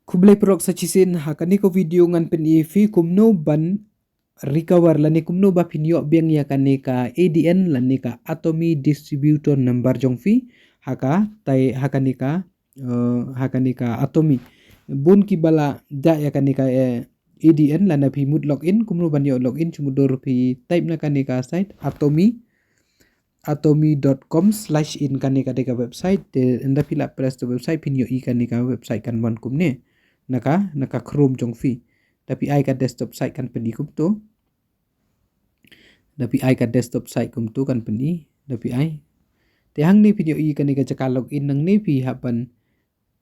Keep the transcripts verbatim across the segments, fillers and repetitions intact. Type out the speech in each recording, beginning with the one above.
Khublei paralok sa shisien, ha kane ka video ngan pyni ïa phi kumno ban recover lane kumno ba phin ïoh biang ïa kane ka A D N lane ka Atomy Distributor Number jong phi ha ka tai ha kane ka, eh, ha kane ka Atomy. Bun ki ba la jah ïa kane ka, eh, A D N lane phi mut login, kumno ban ïoh login, shu mutdur phi type na kane ka site Atomy atomy dot com slash in, kane ka dei ka website. Te ynda phi la press to website phin ïohi kane ka website kan wan kumne na ka, na ka Chrome jong phi. Da phi ai ka desktop site kan pyni kumto. Da phi ai ka desktop site kumto kan pyni. Da phi ai. Te hangne phin ïohi kane ka jaka login, nangne phi hap ban,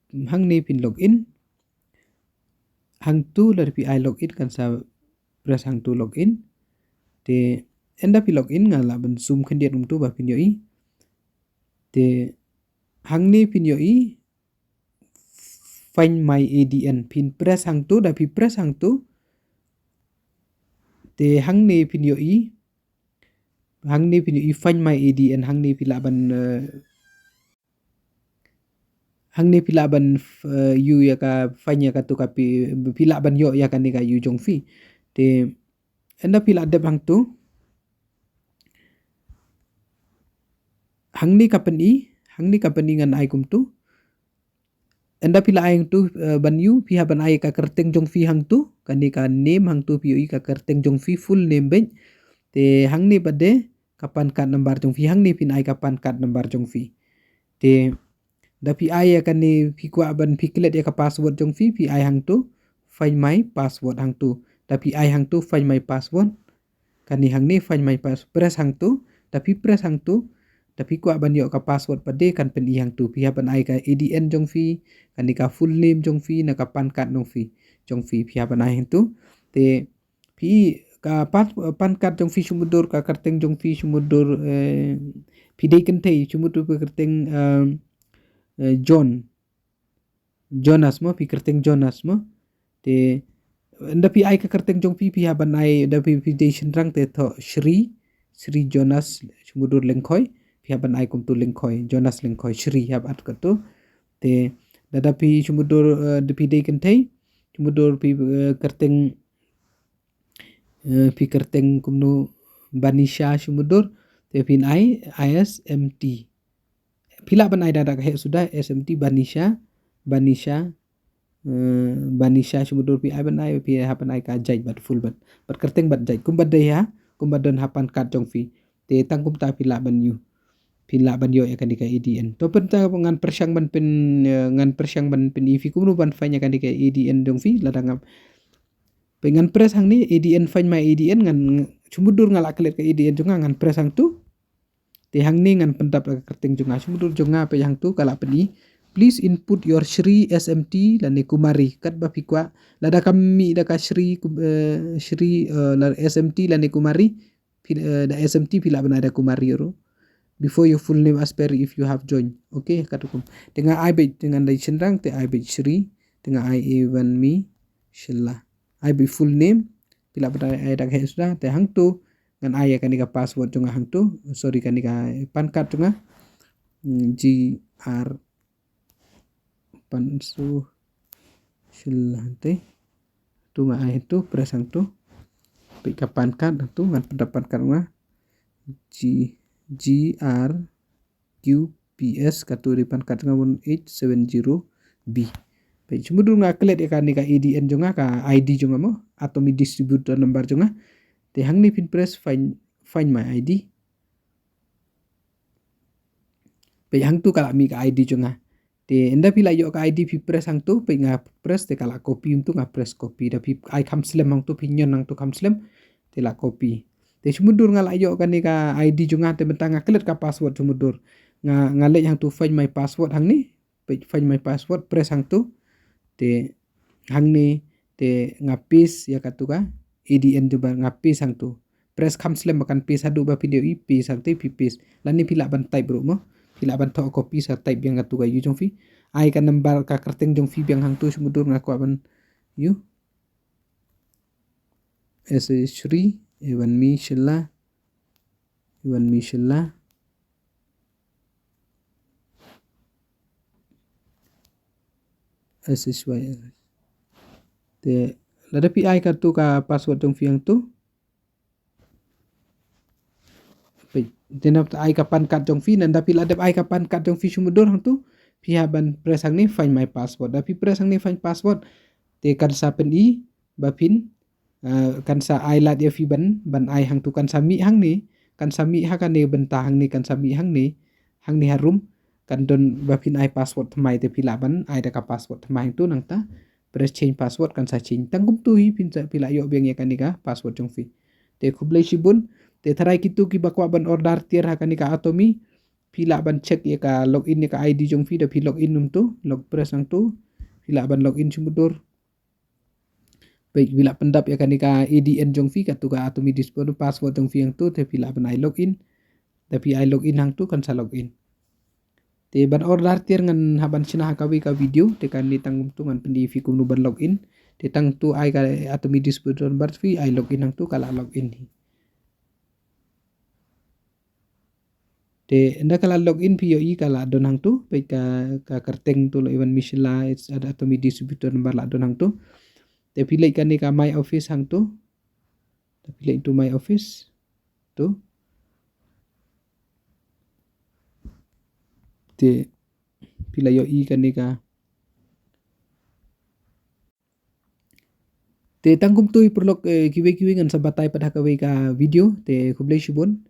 hangne phin login. Hangto lada phi ai login kan sa press hangto login. Te ynda phi login nga lah ban zoom khyndiat kumto ba phin ïohi. Te hangne phin ïohi Find My A D N, phin press hangto, da phi press hangto. Te hangne phin ïohi, hangne phin ïohi Find My A D N, hangne phi lah ban, eh, hangne phi lah ban, eh, ïoh ïa ka, find ïa kato ka phi, phi lah ban ïoh ïa kane ka ïoh jong phi. Te ynda phi lah dep hangto, hangne ka pyni, hangne ka pyni ngan ai kumto. Ynda phi lah ai hangto, eh, ban ïoh phi hap ban ai ka kyrteng jong phi hangto, kane ka name hangto phi ïohi ka kyrteng jong phi full name beit. Te hangne pat de ka PAN card number jong phi, hangne phin ai ka PAN card number jong phi. Te da phi ai ïa kane phi kwah ban phi klet ïa ka password jong phi, phi ai hangto Find My Password hangto. Da phi ai hangto Find My Password. Kane hangne Find My Pass, press hangto, da phi press hangto, da phi kwah ban ïoh ka password pat de kan pyni hangto. Phi hap ban ai ka A D N jong phi, kane ka full name jong phi, na ka PAN card jong phi, jong phi, phi hap ban ai hangto. Te phi ka pas-, PAN card jong phi shu mutdur, ka kyrteng jong phi shu mutdur, eh, phi dei kynthei shu mutdur phi kyrteng, eh, eh, John. Jonas mo, phi kyrteng Jonas mo. Te ynda phi ai ka kyrteng jong phi, phi hap ban ai, da phi, phi dei shynrang te thoh Shri, Shri Jonas shu mutdur Lyngkhoi, phi hap ban ai kumto Lyngkhoi, Jonas Lyngkhoi, Shri hap ai kato. Te da, da phi shu mutdur, eh, da phi dei kynthei shu mutdur phi, eh, kyrteng, eh, phi kyrteng kumno, Banisha shu mutdur, te phin ai I S M T. Phi lah ban ai da, da ka heh suda, S M T Banisha, Banisha, eh, Banisha shu mutdur phi ai ban ai, phi hap ban ai ka jait bad full bad, bad kyrteng bad jait. Kumba dei ha, kumba don ha PAN card jong phi. Te tang kumta phi lah ban ïoh, phi lah ban ïoh ïa kane ka A D N. To pynta ngan pyrshang ban pyn, eh, ngan pyrshang ban pyni ïa phi kumno ban find ïa kane ka A D N jong phi, lada ngam. Peit ngan press hangne, A D N, Find My A D N, ngan, shu mutdur nga lah klet ka A D N jong nga, ngan press hangto. Te hangne ngan pyndap ïa ka kyrteng jong nga, shu mutdur jong nga, peit hangto ka lah pyni, "Please input your Shri, S M T lane Kumari, katba phi kwah." Lada kam mih da ka Shri, Kum-, eh, Shri, eh, la S M T lane Kumari, phi, eh, da S M T phi lah ban ai da Kumari ruh. "Before your full name as per if you have joined." Okay, katkum. Te nga ai beit, te ngan dei shynrang, te ai beit Shri, te nga ai Evan Mi Shylla. Ai beit full name, phi lah ban ai da ka heh suda, te hangto ngan ai ïa kane ka password jong nga hangto, sorry, kane ka PAN card jong nga. Hmm, G R Pansu Shylla te. To nga ai to, press hangto. Peit ka PAN card to, ngan pyndap PAN card nga. G, G R Q P S, kato dei PAN card nga one eight seven zero B. Peit, shu mutdur nga klet ïa kane ka A D N jong nga, ka I D jong nga mo, Atomy Distributor Number jong nga. Te hangne phin press find, find my I D. Peit hangto ka lah mih ka I D jong nga. Te ynda phi lah ïoh ka I D phi press hangto, peit nga press te ka lah copy hangto, nga press copy. Da phi ai kham slem hangto, phi ñion hangto kham slem, te lah copy. Te shu mutdur nga lah ïoh kane ka I D jong nga, te mynta nga klet ka password shu mutdur. Nga, nga leit hangto find my password hangne, peit find my password, press hangto. Te hangne, te nga paste ïa kato ka A D N jong nga, nga paste hangto. Press kham slem ba kan paste, haduh ba phi dei ïohi paste hangto, phi paste. Lane phi lah ban type ruh mo. Phi lah ban thoh copy sa type biang kato ka ïoh jong phi. Ai ka number ka kyrteng jong phi biang hangto, shu mutdur nga kwah ban ïoh. S H Shri, Evan Mi Shylla. Evan Mi Shylla. S H Y L. Te lada phi ai katu ka password jong phi hangtu. Peit, te nangta ai ka PAN card jong phi, nangta phi la dep ai ka PAN card jong phi shu mudui hangtu. Phi hap ban press hangne find my password. Da phi press hangne find password, te kan sa pyni ba phin, eh, kan sa ai lad ïa phi ban, ban ai hangtu, kan sa mih hangne, kan sa mih ha kane bynta hangne, kan sa mih hangne, hangne harum, kan don ba phin ai password thymmai, te phi lah ban ai da ka password thymmai hangtu. Nangta press change password, kan sa change. Tang kumtu hi phin sa, phi lah ïoh biang ïa kane ka password jong phi. Te khublei shibun. Te tharai kito kiba kwah ban order tiar ha kane ka Atomy, phi lah ban check ïa ka login ïa ka I D jong phi, da phi login hangtu, log press hangtu. Phi lah ban login shu mudui. Peit, phi lah pyndap ïa kane ka A D N jong phi, katu ka Atomy Distributor, password jong phi hangtu, te phi lah ban ai login. Da phi ai login hangtu, kan sa login. Te ban order tiar ngan hap ban shna ha kawei ka video, te kane tang kumtu ngan pyni ïa phi kumno ban login. Te tang tu ai ka Atomy Distributor number phi, ai login hangtu, ka la login hi. Te ynda ka la login phi ïohi ka la don hangtu, peit ka, ka kyrteng tu la Ivan Mishla, it's Atomy Distributor number la don hangtu. Te phi leit kane ka My Office hangtu. Te phi leit tu My Office. Tu. Te phi la ïohi kane ka. Te tang kumtu hi paralok, eh, kiwei kiwei ngan sa batai pat ha kawei ka video, te khublei shibun.